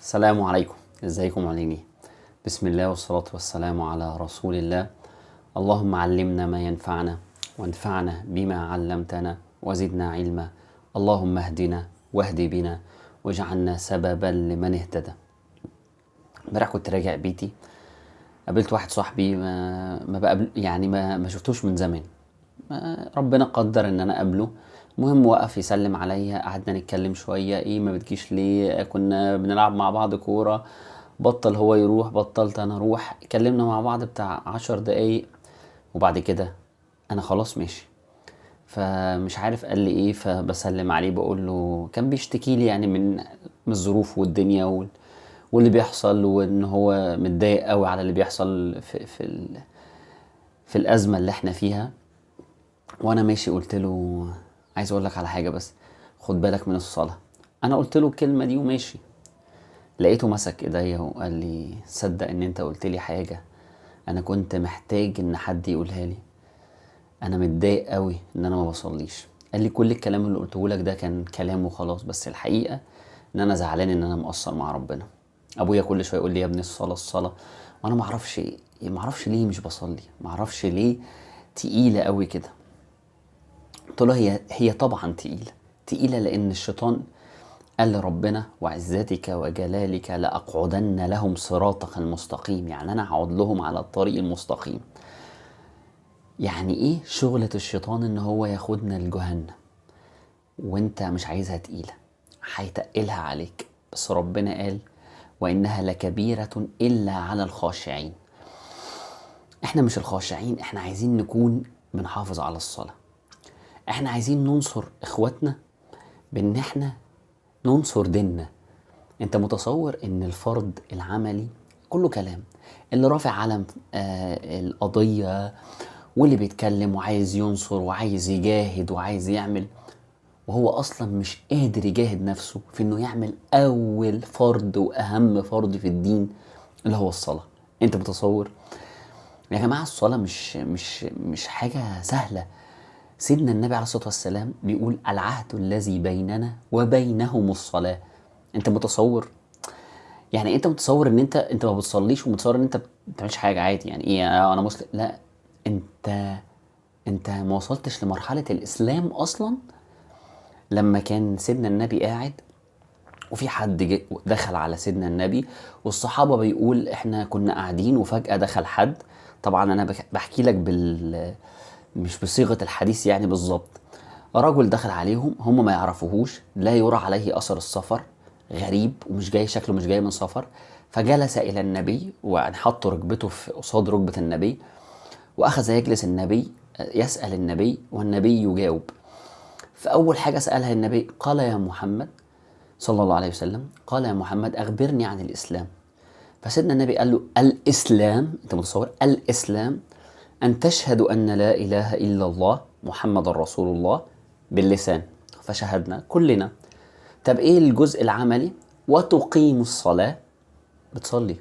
السلام عليكم، ازيكم عاملين ايه؟ بسم الله والصلاة والسلام على رسول الله. اللهم علمنا ما ينفعنا وانفعنا بما علمتنا وزدنا علما. اللهم اهدنا واهد بنا واجعلنا سببا لمن اهتدى. امبارح كنت راجع بيتي، قابلت واحد صاحبي ما بقابل، يعني ما شفتوش من زمان، ربنا قدر ان انا اقابله. المهم وقف يسلم عليا، قعدنا نتكلم شوية، ايه ما بتجيش ليه، كنا بنلعب مع بعض كورة، بطل هو يروح بطلت انا اروح، اتكلمنا مع بعض بتاع 10 دقايق وبعد كده انا خلاص ماشي. فمش عارف قال لي ايه، فبسلم عليه بقول له، كان بيشتكي لي يعني من الظروف والدنيا واللي بيحصل، وان هو متضايق قوي على اللي بيحصل في الازمة اللي احنا فيها. وانا ماشي قلت له عايز اقول لك على حاجة، بس خد بالك من الصلاة. انا قلت له الكلمة دي وماشي، لقيته مسك ايديا وقال لي صدق ان انت قلت لي حاجة انا كنت محتاج ان حد يقولها لي، انا متضايق قوي ان انا ما بصليش. قال لي كل الكلام اللي قلته لك ده كان كلام وخلاص، بس الحقيقة ان انا زعلان ان انا مقصر مع ربنا. ابويا كل شوية يقول لي يا ابني الصلاة الصلاة، وانا ما اعرفش ليه مش بصلي، ما اعرفش ليه تقيلة قوي كده. قلت له هي طبعا تقيلة، تقيلة لان الشيطان قال لربنا وعزتك وجلالك لأقعدن لهم صراطك المستقيم، يعني انا هقعد لهم على الطريق المستقيم. يعني ايه شغلة الشيطان؟ ان هو ياخدنا لجهنم وانت مش عايزها تقيلة، هيتقلها عليك. بس ربنا قال وإنها لكبيرة إلا على الخاشعين. احنا مش الخاشعين، احنا عايزين نكون بنحافظ على الصلاة، احنا عايزين ننصر اخواتنا بان احنا ننصر ديننا. انت متصور ان الفرد العملي كله كلام، اللي رافع علم القضية واللي بيتكلم وعايز ينصر وعايز يجاهد وعايز يعمل، وهو اصلا مش قادر يجاهد نفسه في انه يعمل اول فرض واهم فرض في الدين اللي هو الصلاة. انت متصور يا جماعة الصلاة مش مش مش حاجة سهلة. سيدنا النبي عليه الصلاة والسلام بيقول العهد الذي بيننا وبينهم الصلاة. انت متصور؟ يعني انت متصور ان انت ما بتصليش، ومتصور ان انت ما بتعملش حاجة عادي، يعني ايه انا مسلم؟ لا، انت ما وصلتش لمرحلة الاسلام اصلا. لما كان سيدنا النبي قاعد وفي حد دخل على سيدنا النبي والصحابة بيقول احنا كنا قاعدين وفجأة دخل حد. طبعا انا بحكي لك مش بصيغة الحديث يعني بالظبط. رجل دخل عليهم هم ما يعرفوهوش، لا يرى عليه أثر السفر، غريب ومش جاي، شكله مش جاي من سفر. فجلس إلى النبي وحط ركبته في قصاد ركبة النبي، وأخذ يجلس النبي يسأل النبي والنبي يجاوب. فأول حاجة سألها النبي قال يا محمد صلى الله عليه وسلم، قال يا محمد أخبرني عن الإسلام. فسيدنا النبي قال له الإسلام، أنت متصور الإسلام أن تشهد أن لا إله إلا الله محمد رسول الله باللسان، فشهدنا كلنا. طب إيه الجزء العملي؟ وتقيم الصلاة، بتصلي.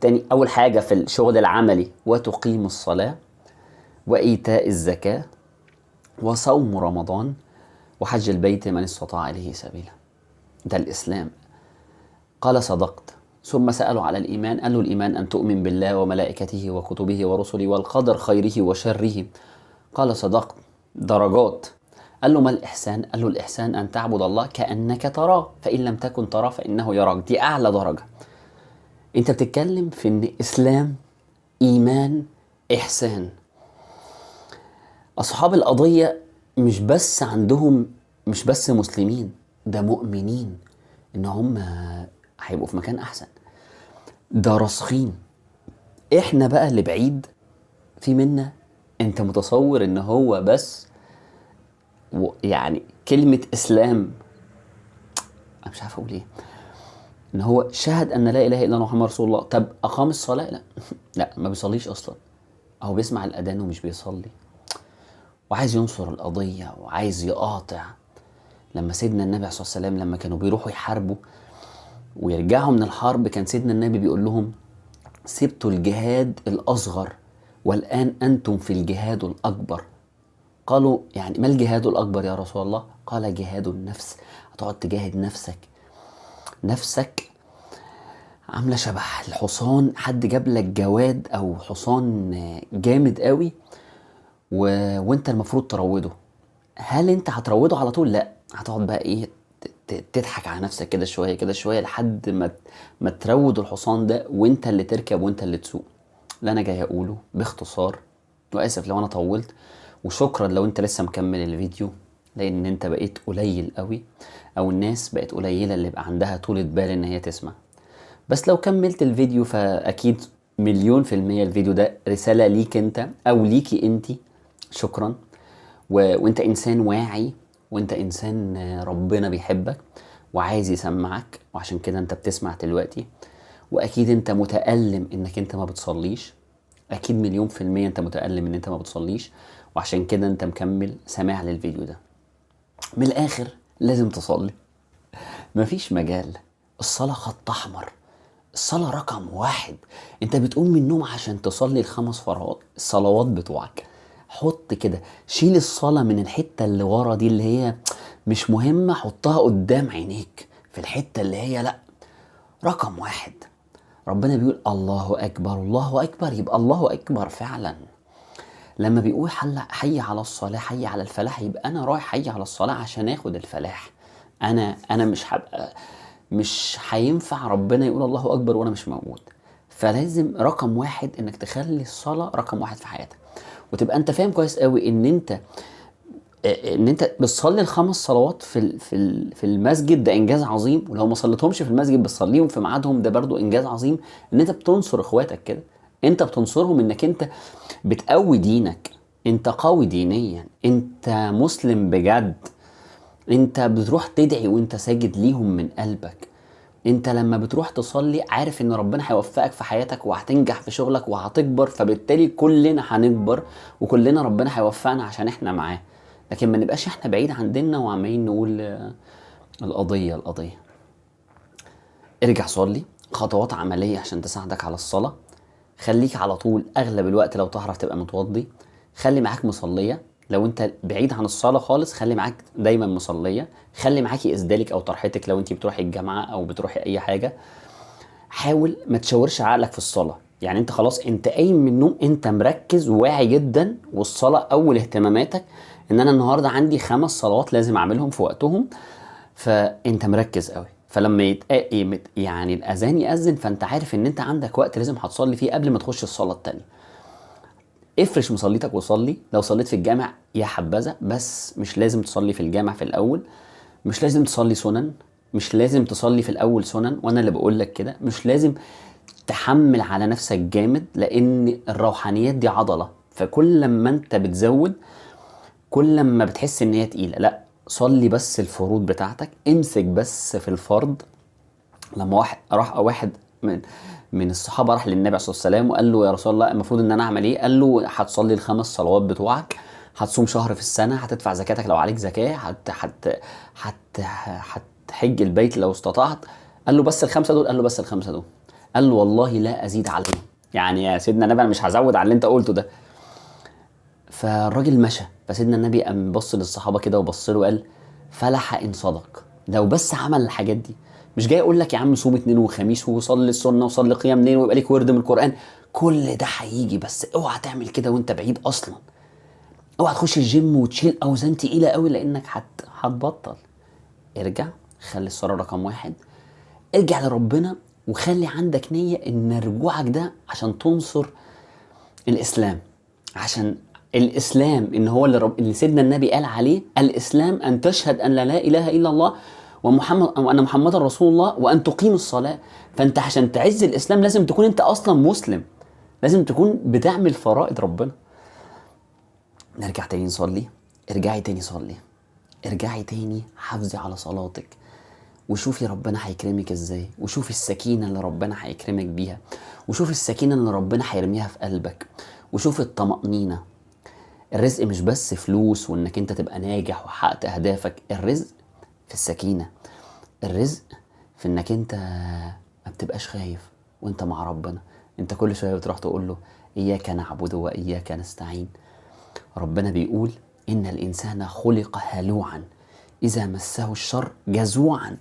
تاني أول حاجة في الشغل العملي وتقيم الصلاة وإيتاء الزكاة وصوم رمضان وحج البيت من استطاع إليه سبيلا. ده الإسلام. قال صدقت. ثم سألوا على الإيمان، قالوا الإيمان أن تؤمن بالله وملائكته وكتبه ورسله والقدر خيره وشره. قال صدقت. درجات. قال له ما الإحسان؟ قال له الإحسان أن تعبد الله كأنك تراه فإن لم تكن تراه فإنه يراك. دي أعلى درجة. أنت بتتكلم في إن إسلام، إيمان، إحسان. أصحاب القضية مش بس عندهم، مش بس مسلمين، ده مؤمنين إن هم هيبقوا في مكان أحسن، ده راسخين. إحنا بقى اللي بعيد في منا. أنت متصور إن هو بس يعني كلمة إسلام، أنا مش عارف أقول إيه، إن هو شهد أن لا إله إلا الله محمد رسول الله. طب أقام الصلاة؟ لا لا، ما بيصليش أصلا، أو بيسمع الأذان ومش بيصلي، وعايز ينصر القضية وعايز يقاطع. لما سيدنا النبي عليه الصلاة والسلام لما كانوا بيروحوا يحاربوا ويرجعوا من الحرب، كان سيدنا النبي بيقول لهم سبتوا الجهاد الأصغر والآن أنتم في الجهاد الأكبر. قالوا يعني ما الجهاد الأكبر يا رسول الله؟ قال جهاد النفس. هتقعد تجاهد نفسك. نفسك عامله شبه الحصان، حد جاب لك جواد او حصان جامد قوي وانت المفروض تروده. هل انت هتروده على طول؟ لا، هتقعد بقى ايه، تضحك على نفسك كده شوية كده شوية لحد ما ترود الحصان ده وانت اللي تركب وانت اللي تسوق. اللي انا جاي اقوله باختصار، واسف لو انا طولت، وشكرا لو انت لسه مكمل الفيديو، لان انت بقيت قليل قوي، او الناس بقت قليله اللي بقى عندها طولة بال ان هي تسمع. بس لو كملت الفيديو فاكيد 1,000,000% الفيديو ده رسالة ليك انت او ليكي انتي. شكرا. وانت انسان واعي، وانت انسان ربنا بيحبك وعايز يسمعك، وعشان كده انت بتسمع دلوقتي. واكيد انت متألم انك انت ما بتصليش، اكيد 1,000,000% انت متألم ان انت ما بتصليش، وعشان كده انت مكمل سماع للفيديو ده. من الاخر لازم تصلي، مفيش مجال. الصلاة خط احمر، الصلاة رقم 1. انت بتقوم من النوم عشان تصلي ال5 فرائض الصلوات بتوعك. حط كده، شيل الصلاة من الحتة اللي ورا دي اللي هي مش مهمة، حطها قدام عينيك في الحتة اللي هي لا رقم 1. ربنا بيقول الله أكبر الله أكبر، يبقى الله أكبر فعلا. لما بيقول حي على الصلاة حي على الفلاح، يبقى أنا رايح حي على الصلاة عشان آخد الفلاح. أنا مش هبقى، مش هينفع ربنا يقول الله أكبر وأنا مش موجود. فلازم رقم 1 إنك تخلي الصلاة رقم 1 في حياتك، وتبقى أنت فاهم كويس قوي إن أنت بتصلي ال5 صلوات في المسجد، ده إنجاز عظيم. ولو ما صليتهمش في المسجد بتصليهم في ميعادهم، ده برضو إنجاز عظيم. إن أنت بتنصر إخواتك كده، أنت بتنصرهم، إنك أنت بتقوي دينك، أنت قوي دينيا، أنت مسلم بجد، أنت بتروح تدعي وأنت ساجد ليهم من قلبك. أنت لما بتروح تصلي عارف إن ربنا هيوفقك في حياتك وهتنجح في شغلك وهتكبر، فبالتالي كلنا هنكبر وكلنا ربنا هيوفقنا عشان إحنا معاه. لكن ما نبقاش إحنا بعيد عن ديننا وعمالين نقول القضية القضية. ارجع صلي، خطوات عملية عشان تساعدك على الصلاة. خليك على طول أغلب الوقت لو تعرف تبقى متوضي. خلي معاك مصلية، لو انت بعيد عن الصلاة خالص خلي معاك دايما مصلية. خلي معاكي إسدالك أو طرحتك لو انت بتروحي الجامعة أو بتروحي أي حاجة. حاول ما تشاورش عقلك في الصلاة، يعني انت خلاص انت قايم من النوم انت مركز وواعي جدا، والصلاة أول اهتماماتك، ان انا النهاردة عندي 5 صلوات لازم اعملهم في وقتهم، فانت مركز قوي. فلما الأذان يأذن فانت عارف ان انت عندك وقت لازم هتصلي فيه قبل ما تخش الصلاة التانية. افرش مصليتك وصلي. لو صليت في الجامع يا حبذا، بس مش لازم تصلي في الجامع في الأول، مش لازم تصلي سنن، مش لازم تصلي في الأول سنن، وأنا اللي بقول لك كده. مش لازم تحمل على نفسك جامد، لأن الروحانيات دي عضلة، فكل لما أنت بتزود كل لما بتحس إن هي تقيلة. لا، صلي بس الفروض بتاعتك، امسك بس في الفرض. لما واحد راح، واحد من الصحابة راح للنبي عليه الصلاة والسلام وقال له يا رسول الله المفروض إن أنا أعمل إيه؟ قال له هتصلي ال5 صلوات بتوعك، هتصوم شهر في السنة، هتدفع زكاتك لو عليك زكاة، هتحج البيت لو استطعت. قال له بس ال5 دول؟ قال له بس ال5 دول. قال له والله لا أزيد عليهم، يعني يا سيدنا النبي أنا مش هزود على اللي أنت قلته ده. فالراجل مشى، فسيدنا النبي قام بص للصحابة كده وبص له وقال فلح إن صدق. لو بس عمل الحاجات دي، مش جاي أقول لك يا عم صوم 2 وخميس وصلي السنة وصلي قيام ليل ويبقى ليك ورد من القرآن، كل ده هيجي، بس اوعى تعمل كده وانت بعيد أصلا. اوعى تخش الجيم وتشيل أوزان تقيلة قوي لأنك هتبطل. ارجع، خلي الصلاة رقم 1، ارجع لربنا وخلي عندك نية إن رجوعك ده عشان تنصر الإسلام، عشان الإسلام إن هو اللي سيدنا النبي قال عليه الإسلام أن تشهد أن لا إله إلا الله وأن محمد رسول الله وأن تقيم الصلاة. فأنت عشان تعز الإسلام لازم تكون أنت أصلا مسلم، لازم تكون بتعمل فرائض ربنا. نرجع تاني نصلي، ارجعي تاني صلي، ارجعي تاني حافظي على صلاتك، وشوفي ربنا هيكرمك ازاي، وشوفي السكينة اللي ربنا هيكرمك بيها، وشوفي السكينة اللي ربنا هيرميها في قلبك، وشوفي الطمأنينة. الرزق مش بس فلوس وانك انت تبقى ناجح وحققت اهدافك، الرزق في السكينة، الرزق في انك انت ما بتبقاش خايف وانت مع ربنا. انت كل شوية بتروح تقول له اياك نعبد واياك نستعين. ربنا بيقول ان الانسان خلق هلوعا اذا مسه الشر جزوعا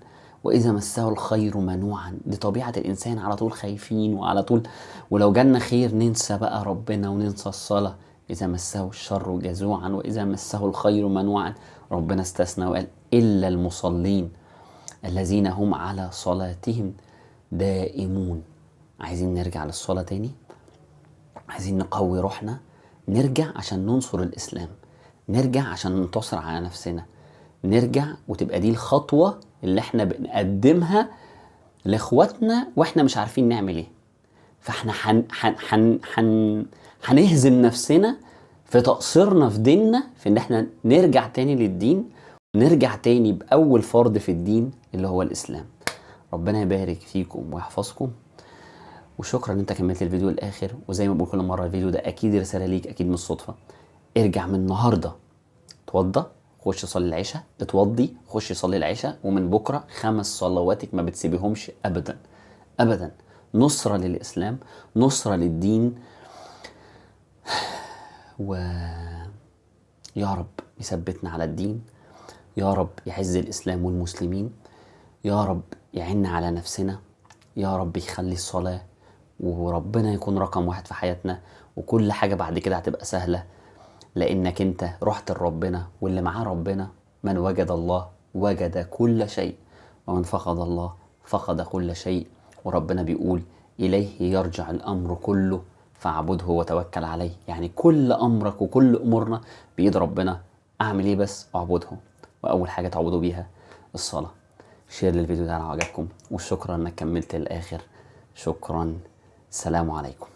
وإذا مسه الخير منوعا. دي طبيعة الإنسان، على طول خايفين وعلى طول، ولو جالنا خير ننسى بقى ربنا وننسى الصلاة. إذا مسه الشر جزوعا وإذا مسه الخير منوعا. ربنا استثنى وقال إلا المصلين الذين هم على صلاتهم دائمون. عايزين نرجع للصلاة تاني، عايزين نقوي روحنا، نرجع عشان ننصر الإسلام، نرجع عشان ننتصر على نفسنا، نرجع وتبقى دي الخطوة اللي احنا بنقدمها لاخواتنا واحنا مش عارفين نعمل ايه. فاحنا هنهزم نفسنا في تقصيرنا في ديننا، في ان احنا نرجع تاني للدين، نرجع تاني بأول فرض في الدين اللي هو الإسلام. ربنا يبارك فيكم ويحفظكم، وشكرا ان انت كملت الفيديو للآخر. وزي ما بقول كل مرة، الفيديو ده اكيد رسالة ليك، اكيد مش صدفة. ارجع من النهاردة، اتوضى، خش صلي العشاء، اتوضي، خش صلي العشاء، ومن بكرة 5 صلواتك ما بتسيبيهمش ابدا ابدا. نصرة للإسلام، نصرة للدين، ويا رب يثبتنا على الدين، يا رب يعز الإسلام والمسلمين، يا رب يعن على نفسنا، يا رب يخلي الصلاة وربنا يكون رقم 1 في حياتنا، وكل حاجة بعد كده هتبقى سهلة، لأنك أنت رحت لربنا، واللي معاه ربنا من وجد الله وجد كل شيء، ومن فقد الله فقد كل شيء. وربنا بيقول إليه يرجع الأمر كله فاعبده وتوكل عليه. يعني كل أمرك وكل أمورنا بإيد ربنا. أعمل إيه بس؟ أعبده. وأول حاجة تعبدوا بيها الصلاة. share للفيديو ده لو عجبكم، وشكرا إنك كملت للآخر. شكرا، السلام عليكم.